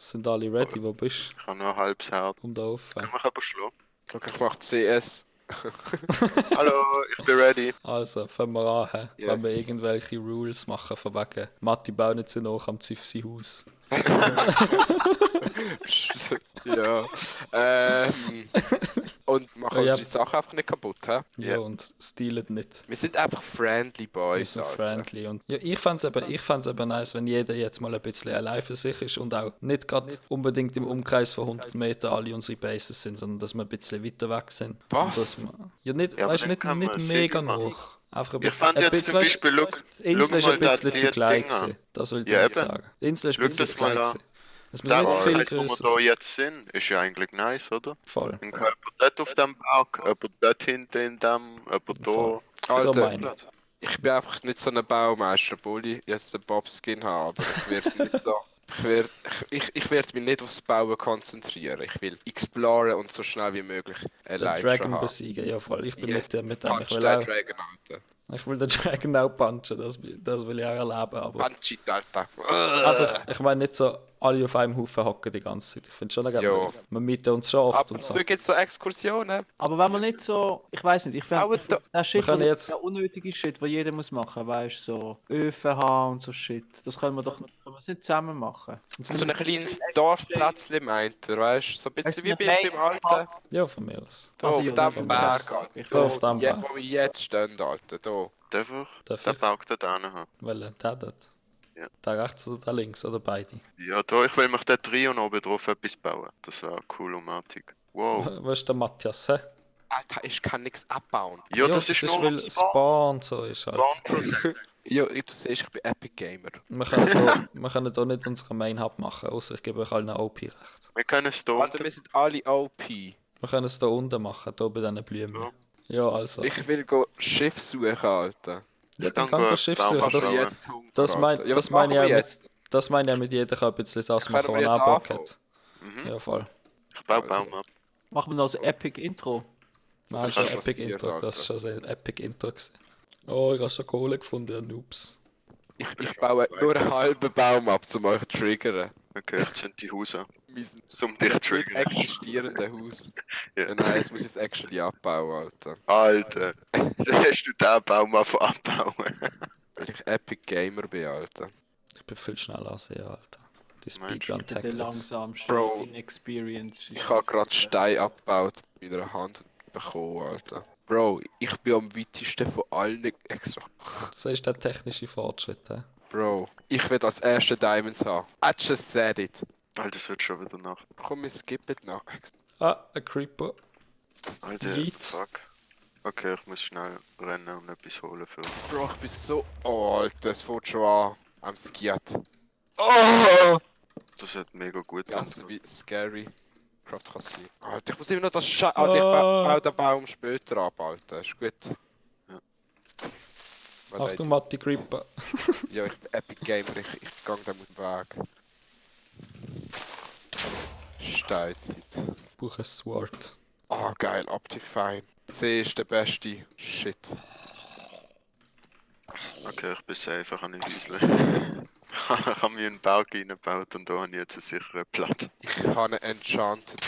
Sind alle ready? Wo bist Ich habe nur ein halbes Herz. du? Um da auf. Kann mich aber schlagen. Okay, ich mach CS. Hallo, ich bin ready. Also, fangen wir an. Wenn wir Yes. irgendwelche Rules machen, von wegen Matti baut nicht so nach am Zifsi Haus. Ja. Und machen Ja. unsere Sachen einfach nicht kaputt, hä? Ja, und stealet nicht. Wir sind einfach friendly Wir boys, sind Alter. friendly. Und ja, ich fände es eben nice, wenn jeder jetzt mal ein bisschen allein für sich ist und auch nicht gerade unbedingt im Umkreis von 100 Metern alle unsere Bases sind, sondern dass wir ein bisschen weiter weg sind. Was? Und dass wir, ja, nicht, Ja, aber weißt, dann nicht, kann nicht man mega Siedlung machen. noch. Einfach ein Ich fand jetzt bisschen, zum Beispiel, die Insel ist ein bisschen zu klein Dinger. gewesen. Das will ich Ja, nicht eben. sagen. Die Insel ist ein Schau bisschen das zu klein mal an. gewesen. Es muss Das nicht viel heißt, wo wir größer da sein. jetzt sind, ist ja eigentlich nice, oder? Voll. Dann kann jemand dort auf dem Berg, jemand dort hinten in dem, jemand da. Voll. So Alter, meine ich. ich bin einfach nicht so ein Baumeister, obwohl ich jetzt den Bobskin habe, aber ich werde nicht so... Ich werd mich nicht aufs Bauen konzentrieren. Ich will exploren und so schnell wie möglich Den Elytra Dragon haben. besiegen, ja voll. Ich bin Yes. mit dem. Punch Ich will, den auch, Dragon, Alter. ich will den Dragon auch punchen, das will ich auch erleben. Aber Punch it, Alter. einfach, ich meine nicht so alle auf einem Haufen hocken die ganze Zeit. Ich finde schon geil. Jo. Wir mieten uns schon oft Aber und so. so gibt's so Exkursionen. Aber wenn man nicht so, ich weiß nicht, ich Aber finde der Shit, können jetzt- der unnötige Shit, den jeder muss machen, weißt du, so Öfen haben und so Shit, das können wir nicht zusammen machen. Und So ein kleines Dorfplätzchen meint er, weißt du? So ein bisschen wie beim Alten. Ja, von mir aus. Da Also, auf ja, dem das- Berg, Alter. ich- Da auf dem Ja, Berg. wo wir jetzt stehen, Alter. Da. Darf ich Darf den ich? Berg dort haben? Welchen? Der dort? Ja. Der rechts oder der links? Oder beide? Ja, da, ich will mich dort rein und oben drauf etwas bauen. Das wäre cool und matig. Wow. Wo ist der Matthias, hä? Alter, ich kann nichts abbauen. Ja, das ist nur weil Spawn so ist halt. Spawn. Ja, du siehst, ich bin Epic Gamer. Wir können hier nicht unsere Main Hub machen, außer ich gebe euch allen OP recht. Wir können es da Alter, unten. wir sind alle OP. Wir können es hier unten machen, hier bei diesen Blumen. Ja, also. Ich will go Schiff suchen, Alter. Ja, dann dann kann go das Schiff Baum suchen. Das, schauen. jetzt Hunger, das, mein, Alter. Ja, das was meine ich machen auch wir mit, jetzt? das meine ich auch mit jeder kann ein bisschen das Können machen, wir was er jetzt auch Bock anfangen? hat. Mhm. Ja, voll. Ich baue Also. Baum ab. Machen wir noch ein Epic Intro. Nein, das ist ist ein schon Epic passiert, Intro. Das Alter. ist schon ein Epic Intro gewesen. Oh, ich habe schon Kohle gefunden, ihr Noobs. Ich baue nur einen halben Baum ab, um euch zu triggern. Okay, ich zünd die Haus an. Mein Zum dich nicht triggern. existierende Haus. Ja. Nein, jetzt muss ich es actually abbauen, Alter. Alter. Hast du den Baum abbauen? Weil ich Epic Gamer bin, Alter. Ich bin viel schneller als ihr, Alter. Die Meinst Speedrun Der Tactics. langsamste Bro. Inexperienced. Ich habe gerade Stein abgebaut mit meiner Hand bekommen, Alter. Bro, ich bin am weitesten von allen extra. So ist der technische Fortschritt, hä? Bro, ich will als erster Diamonds haben. I just said it. Alter, es wird schon wieder nach. Komm, wir skippen noch. Ah, ein Creeper. Alter, Yeet. fuck. Okay, ich muss schnell rennen und etwas holen für. Bro, ich bin so... Oh, Alter, es fängt schon an. Am Skiat. Oh! Das hat mega gut Ganz angefangen. wie scary. Craft kann sein. Alter, ich muss immer noch das Alter, ich baue den Baum später ab, Alter. Ist gut. Ja. Warte, Achtung, Matti, Creeper. Ja, ich bin Epic Gamer, ich gang da mit dem Weg. Steinzeit. Ich brauche ein Sword. Ah, geil, Optifine. C ist der beste Shit. Okay, ich bin safe, ich habe nicht Häusle. Ich habe mir einen Berg reingebaut und da habe ich jetzt einen sicheren Platz. Ich habe eine Enchanted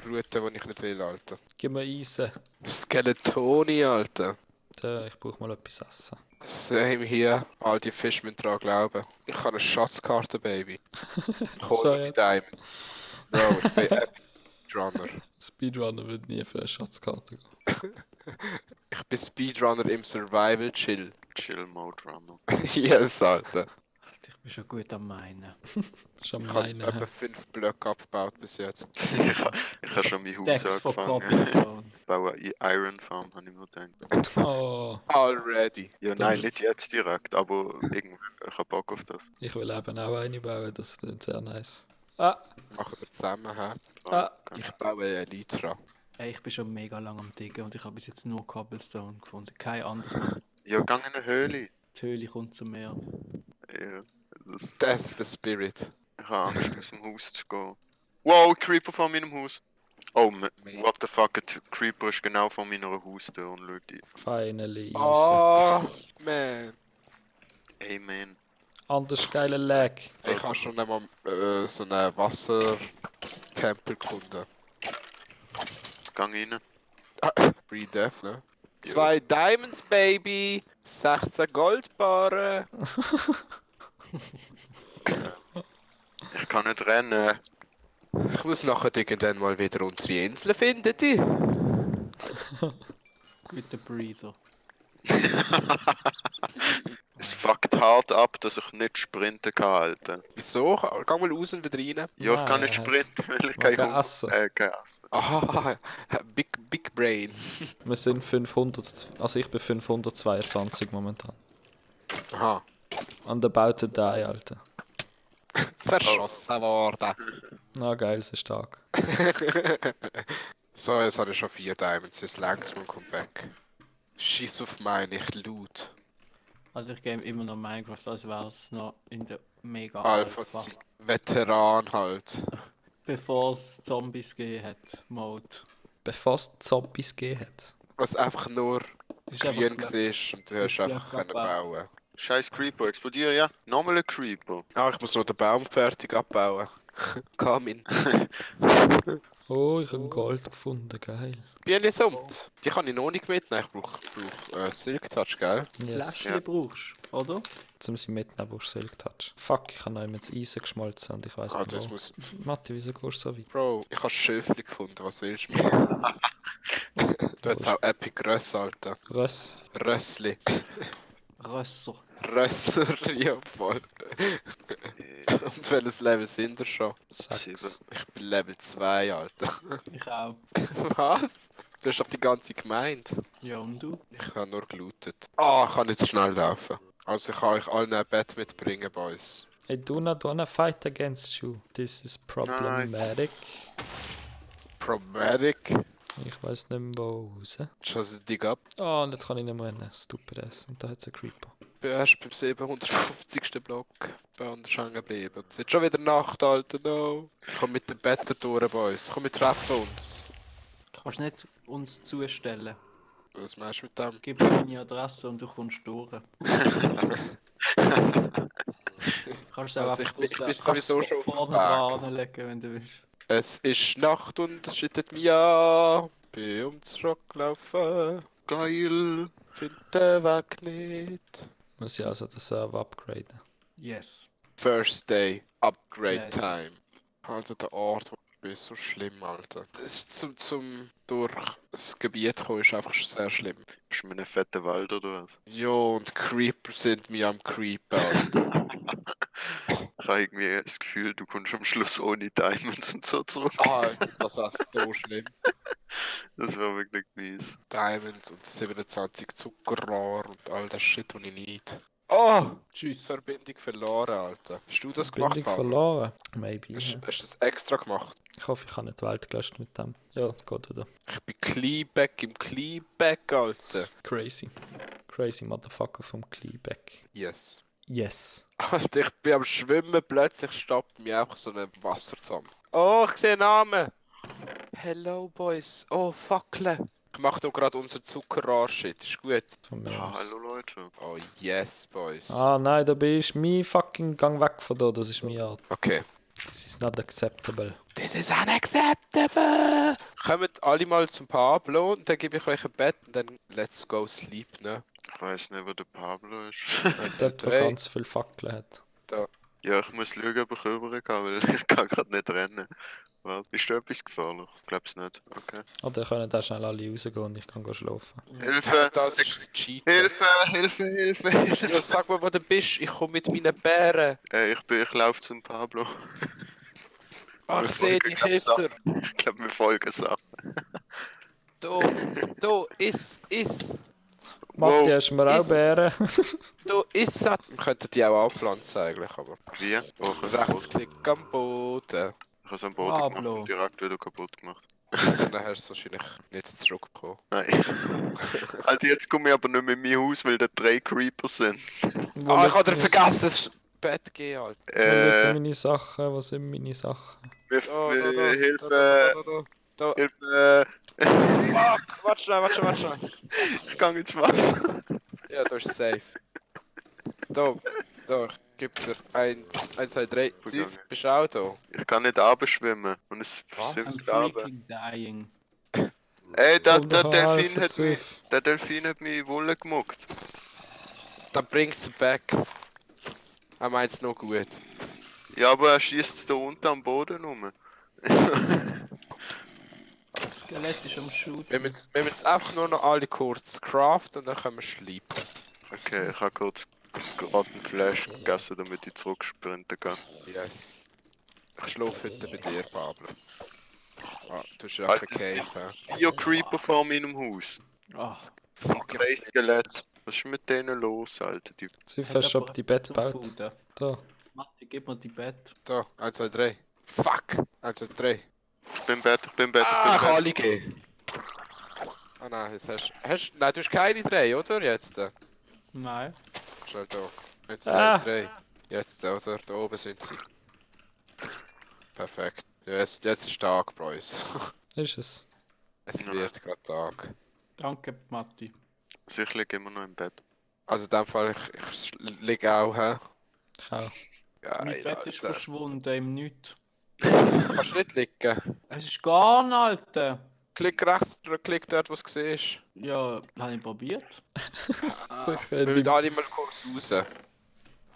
Route, die ich nicht will, Alter. Gib mir Eisen. Skeletoni, Alter. Ich brauche mal etwas essen. Same hier. All die Fische müssen daran glauben. Ich habe eine Schatzkarte, Baby. Ich hole Schau mir die jetzt. Diamonds. Bro, ich bin Epic Runner. Speedrunner wird nie für eine Schatzkarte gehen. Ich bin Speedrunner im Survival Chill. Chill Mode Runner. Yes, Alter. Ich bin schon gut am meinen. Schon Ich habe meine. etwa 5 Blöcke abgebaut bis jetzt. Ich habe schon mein Haus Stacks von angefangen. Cobblestone. Ich baue eine Iron Farm, habe ich mir gedacht. Oh, Already. Ja, nein, nicht jetzt direkt, aber irgendwie, ich habe Bock auf das. ich will eben auch eine bauen, das klingt sehr nice. Ah, Machen wir zusammen, hä? ah. Ich baue eine Elytra. Ey, ich bin schon mega lang am Diggen und ich habe bis jetzt nur Cobblestone gefunden. Kein anderes Mal. Ja, gang in eine Höhle. Die Höhle kommt zum Meer. Ja, das, That's the spirit. ich habe Angst, aus dem Haus zu gehen. Wow, Creeper vor meinem Haus. Oh, what the fuck, ein Creeper ist genau vor meiner Haustür und schaut die. Finally Eisen. Oh, man. Hey man. Anders geile Lag. Ich habe schon einmal so einen Wassertempel gefunden. Gang rein. Free Death, ne? 2 Diamonds, Baby! 16 Goldbarren! Ich kann nicht rennen. Ich muss nachher irgendwann mal wieder unsere Insel finden, die. Guter Breather. Es fuckt hart ab, dass ich nicht sprinten kann, Alter. Wieso? Geh mal raus und wieder rein. Ja, ich kann Nein, nicht er hat- sprinten, weil ich Wegen kein Hunger Essen. kein Essen. Aha, Big Brain. Wir sind 500, also ich bin 522 momentan. Aha. An der Baute die, Alter. Verschossen worden. Na geil, sie ist stark. So, jetzt habe ich schon 4 Diamonds, jetzt langsam und kommt back. Scheiß auf meine, ich loot. Also ich game immer noch Minecraft, als wäre es noch in der mega Alpha Zeit. Veteran halt. Bevor es Zombies gegeben hat, Mode. Bevor es Zombies gegeben hat. Was einfach nur Das ist grün einfach war und du hast ist einfach einfach können bauen. Scheiß Creeper, explodiere ja. Nochmal ein Creeper. Ah, ich muss noch den Baum fertig abbauen. Kamin. Oh, ich habe Gold gefunden, geil. Biene Sumt. Die kann ich noch nicht mitnehmen. Ich brauch Silk Touch, gell? Yes. Fläschchen Ja. brauchst, oder? Zum sie mitnehmen, brauchst du Silk Touch. Fuck, ich habe noch ins Eisen geschmolzen und ich weiß Ah, nicht das wo. muss... Matti, wieso gehst du so weit? Bro, ich habe Schöfli gefunden, was willst du mehr? Du hast auch Epic Röss, Alter. Röss. Rössli. Rösser. Rösser, ja voll. Und welches Level sind wir schon? 6. Ich bin Level 2, Alter. Ich auch. Was? Du hast doch die ganze Gemeinde. Ja, und du? Ich habe nur gelootet. Ah, ich kann nicht schnell laufen. Also ich kann euch allen ein Bett mitbringen, Boys. I do not wanna fight against you. This is problematic. Problematic. Ich weiß nicht mehr wo raus. Just dig up. Oh, und jetzt kann ich nicht mehr rennen. Stupid ass. Und da hat es einen Creeper. Ich bin erst beim 750. Block. Bei anders hängen geblieben. Es ist schon wieder Nacht, Alter, no. Komm mit dem Bett durch, Boys. Komm, wir treffen uns. Kannst nicht uns zustellen. Was meinst du mit dem? Gib mir deine Adresse und du kommst durch. Kannst du auch Also einfach ich bin draussen- sowieso kannst schon auf dem vorne Weg. dran anlegen, wenn du willst. Es ist Nacht und es schüttet mich an. Bin ums Rock gelaufen. Geil. Find den Weg nicht. Muss ich also den Server upgraden. Yes. First Day. Upgrade Yes. Time. Alter, der Ort ist so schlimm, Alter. Das ist zum durch das Gebiet kommen ist einfach sehr schlimm. Bist du in einem fetten Wald oder was? Jo, und Creeper sind mir am Creeper, Alter. Ich habe irgendwie das Gefühl, du kommst am Schluss ohne Diamonds und so zurück. Alter, das ist so schlimm. Das wäre wirklich mies. Diamond und 27 Zuckerrohr und all das Shit, was ich nicht. Oh! Tschüss. Verbindung verloren, Alter. Hast du das Bindung gemacht, Pablo? verloren. Maybe. Hast, Ja. hast du das extra gemacht? Ich hoffe, ich habe nicht die Welt gelöscht mit dem. Ja, geht wieder. Ich bin Kleeback im Kleeback, Alter. Crazy. Crazy Motherfucker vom Kleeback. Yes. Yes. Alter, ich bin am Schwimmen, plötzlich stoppt mich einfach so ein Wasser zusammen. Oh, ich sehe einen Namen. Hello, Boys. Oh, Fackeln. Ich mache hier gerade unser Zuckerrohr-Shit. Ist gut. Von mir aus. Hallo Leute. Oh, yes, Boys. Ah nein, da bist du. Mein fucking Gang weg von da. Das ist mein Art. Okay. This is not acceptable. This is unacceptable. Kommt alle mal zum Pablo und dann gebe ich euch ein Bett und dann let's go sleep, ne? Ich weiß nicht, wo der Pablo ist. Dort, wo ganz viel Fackeln hat. Ja, ich muss schauen, ob ich rübergehe, weil ich kann gerade nicht rennen. Warte, ist da etwas gefährlich? Ich glaub's nicht. Okay. Oder können da schnell alle rausgehen und ich kann schlafen. Hilfe! Das ist Cheat. Hilfe! Hilfe! Hilfe! Hilfe! Ja, sag mal, wo du bist. Ich komme mit meinen Bären. Ich laufe zum Pablo. Ach, ich sehe dich, hilf dir. Ich glaube, wir folgen Sachen. Du, iss. Matti, hast du mir auch Ist- Bären? Du, iss. Wir könnten die auch anpflanzen eigentlich, aber... Wie? Oh, ich habe Rechtsklick am Boden. es am Boden Pablo. gemacht und direkt wieder kaputt gemacht. Dann hast du es wahrscheinlich nicht zurückbekommen. Nein. Also jetzt komme ich aber nicht mehr in mein Haus, weil da 3 Creeper sind. Wo Ah, ich habe liegen dir vergessen, das Bett gehen, Alter. Wo liegen Äh, meine Sachen? Wo sind meine Sachen? Hilfe! Da. Hilfe! Fuck! Warte schnell. Ich gehe ins Wasser. Ja, da ist safe. Da. Gib dir 1, 2, 3. Vergangen. Süf, bist du auch da? Ich kann nicht abschwimmen und es Was? versinkt I'm runter. freaking dying. Ey, Komm doch helfen, der Süff. Delfin hat mich Wolle gemuckt. Dann bringt's sie back. Er meint's noch gut. Ja, aber er schießt da unten am Boden rum. Das Skelett ist am Shoot. Wir müssen jetzt einfach nur noch alle kurz craften und dann können wir sleepen. Okay, ich habe kurz gerade einen Flash gegessen, damit ich zurücksprinten kann. Yes. Ich schlafe heute bei dir, Pablo. Ah, du hast ja Alter. eine Cave, hä? 4 Creeper vor meinem Haus. Ah, Fuck, Drei ich Skelette. Was ist mit denen los, Alter? Die Süff, hast du schon die Bett zum gebaut? Fooden. Da. Matti, gib mir die Bett. Da, 1, 2, 3. Fuck! 1, 2, 3. Ich bin im Bett, ich bin im Bett, ich bin Ah, im ich kann Bett. alle geben. Ah nein, jetzt nein, du hast keine 3, oder? Jetzt? Nein. Schnell da. 1, Ah. 2, 3. Jetzt, oder? Da oben sind sie. Perfekt. Ja, jetzt ist Tag, Boys. Ist es. Es Ja. wird gerade Tag. Danke, Matti. Also ich liege immer noch im Bett. Also in dem Fall, ich liege auch, hä? Ich auch. Geil, Mein Bett ist Alter. verschwunden im Nichts. Kannst du nicht liegen? Es ist gar nicht, Alter. Klick rechts oder klick dort, was du siehst. Ja, habe ich probiert. Sicher. Wir müssen alle mal kurz raus.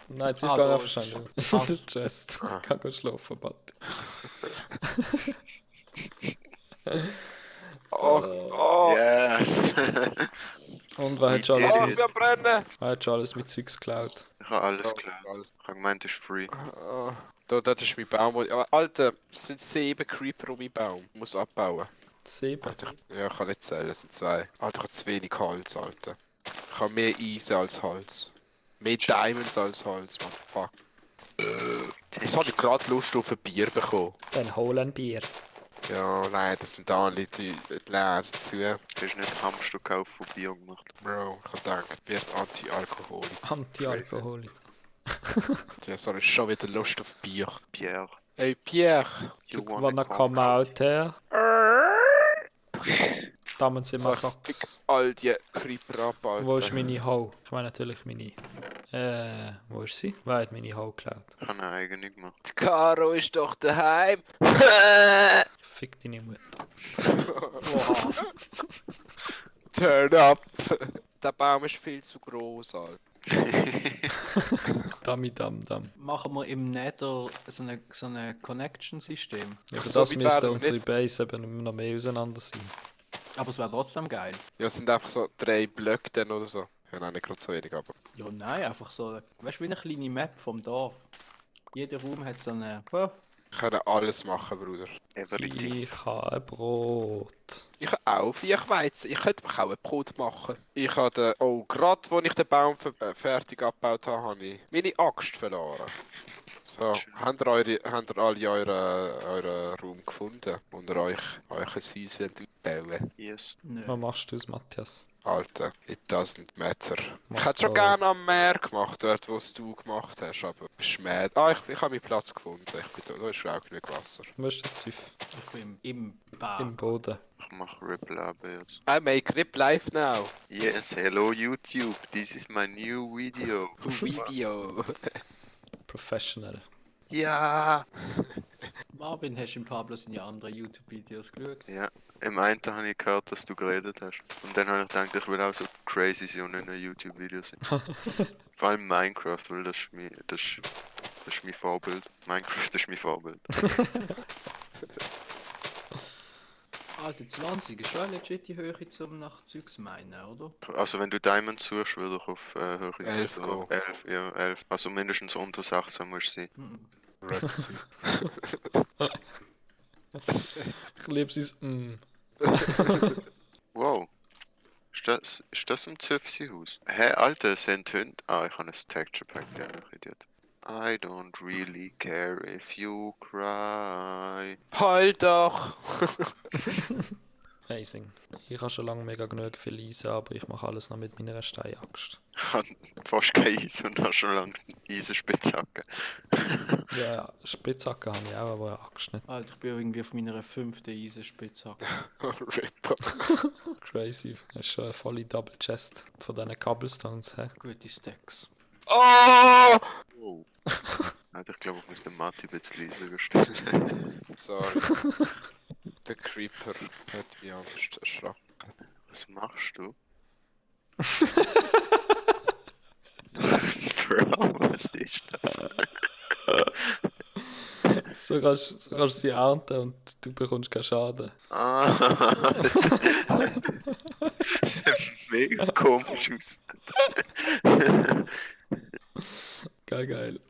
Nein, Süff, Ah, geh da einfach ist- schnell. Ah. Der Chest. Kann gut schlafen, Batti. Oh, Yes! Und wer hat schon alles oh, mit, wir brennen! wer hat schon alles mit Zeugs geklaut? Ich habe alles Oh, geklaut. alles. Ich habe gemeint, es ist free. Oh, da ist mein Baum. Aber Alter, es sind 7 Creeper um meinen Baum. Ich muss abbauen. 7. Alter, ja, ich kann nicht zählen, es sind 2. Alter, ich habe zu wenig Holz, Alter. Ich habe mehr Eisen als Holz. Mehr Diamonds als Holz, man. Fuck. Wieso habe ich gerade Lust auf ein Bier bekommen? Dann hol ein Bier. Ja, nein, das sind da Leute, die lesen zu. Du hast nicht Hamsterkauf von Bier gemacht. Bro, ich hab gedacht, wird Anti-Alkoholik. Anti-Alkoholik. Ja, sorry, schon wieder Lust auf Bier. Pierre, Hey Pierre! you Wanna wanna come out here? Damen sind So, mal ich fick Socks. all die Creeper ab, Alter. Wo ist meine Ho? Ich meine natürlich meine... wo ist sie? Wer hat meine Ho geklaut? Ich habe eine eigene gemacht. Die Caro ist doch daheim! Fick deine Mutter. Turn up! Der Baum ist viel zu groß, Alter. Dummy dum dum. Machen wir im Nether so eine Connection-System. Ja, für So das weit müsste werden wir unsere nicht. Base eben noch mehr auseinander sein. Aber es wäre trotzdem geil. Ja, es sind einfach so 3 Blöcke dann oder so. Ja, nein, nicht gerade so wenig, aber... Ja, nein, einfach so. Weißt du, wie eine kleine Map vom Dorf. Jeder Raum hat so eine. Oh, Wir können alles machen, Bruder. Everything. Ich habe Brot. Ich auch 4 Weizen. Ich könnte mich auch ein Brot machen. Ich habe oh, gerade als ich den Baum fertig abgebaut habe, habe ich meine Axt verloren. So, habt ihr alle euren Raum gefunden? Und ihr euch ein Haus bauen? Yes. nö. Was machst du, Matthias? Alter, it doesn't matter. Ich Mach's hätte schon doch. gerne am Meer gemacht, dort wo es du gemacht hast, aber beschmäht. Ah, ich habe meinen Platz gefunden. Ich bin da ist auch genug Wasser. Wo ist der Süff? Ich bin im Im Baum. Boden. Ich mache Ripple ab jetzt. I make Rip live now. Yes, hello YouTube. This is my new video. Video. Professional. Ja! Marvin, hast du im Pablo seine anderen YouTube-Videos geschaut? Ja, im einen habe ich gehört, dass du geredet hast. Und dann habe ich gedacht, ich will auch so crazy sein und in einem YouTube-Video sein. Vor allem Minecraft, weil das ist mein Vorbild. Minecraft ist mein Vorbild. Alter, 20 ist schon eine legit die Höhe zum nach Zeugs meinen, oder? Also wenn du Diamonds suchst, würde ich auf höhere 11 so gehen. 11, ja, 11. Also mindestens unter 16 musst du sein. Mhm. Ich liebe sein Wow. Ist das ein Zöpfsi-Haus? Hä, Alter, sind Hunde? Ah, ich habe ein Texture Pack, der Idiot. I don't really care if you cry. Halt doch! Amazing. Ich habe schon lange mega genug viel Eisen, aber ich mache alles noch mit meiner Steinaxt. Ich habe fast kein Eis und habe schon lange Eisenspitzhacke. Ja, Spitzhacke habe ich auch, aber eine Axt nicht. Alter, ich bin irgendwie auf meiner 5. Eisenspitzhacke. Ripper. Crazy. Das ist schon eine volle Double Chest von diesen Cobblestones. Hä? Gute Stacks. Oh! Oh, Oh. Alter, ich glaube, ich muss den Matti ein bisschen leiser stellen. Sorry. Der Creeper hat mich Angst erschrocken. Was machst du? Bro, was ist das? So kannst du sie ernten und du bekommst keinen Schaden. Ah, das sieht mega komisch aus. Geil.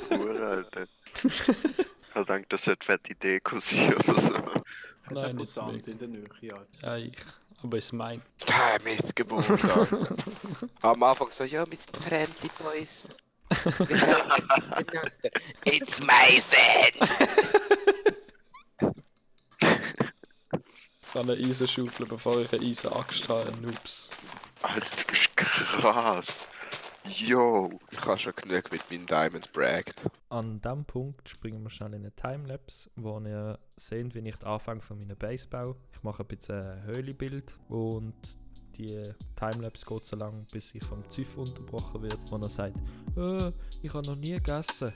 Hure, Alter. Ich denke, das hat fette Deko sein oder so. Nein, nicht Sand mega. in der Nähe, ja. Ja, ich. Aber es ist mein. Missgeburt, Alter. Am Anfang so, ja, wir sind Friendly Boys. Wir helfen miteinander. It's my son! Ich habe eine Eisenschaufel, bevor ich eine Eisenaxt habe. Noobs. Alter, du bist krass. Yo. Ich habe schon genug mit meinem Diamond bragged. An diesem Punkt springen wir schnell in eine Timelapse, wo ihr seht, wie ich den Anfang von meiner Base baue. Ich mache ein bisschen ein Höhlenbild und die Timelapse geht so lange, bis ich vom Ziff unterbrochen wird, wo er sagt, ich habe noch nie gegessen.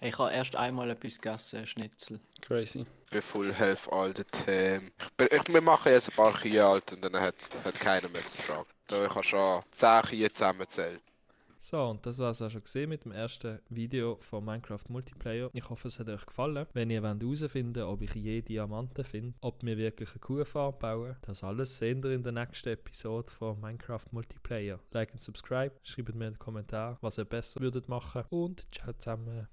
Ich habe erst einmal etwas gegessen, Schnitzel. Crazy. Ich bin full health all the time. Wir machen jetzt ein paar Kühe alt und dann hat keiner mehr zu fragen. Da ich habe schon 10 Kühe zusammengezählt. So, und das war es auch schon gesehen mit dem ersten Video von Minecraft Multiplayer. Ich hoffe, es hat euch gefallen. Wenn ihr herausfinden wollt, ob ich je Diamanten finde, ob wir wirklich eine Kuhfarm bauen, das alles seht ihr in der nächsten Episode von Minecraft Multiplayer. Like und subscribe, schreibt mir in den Kommentaren, was ihr besser würdet machen und ciao zusammen.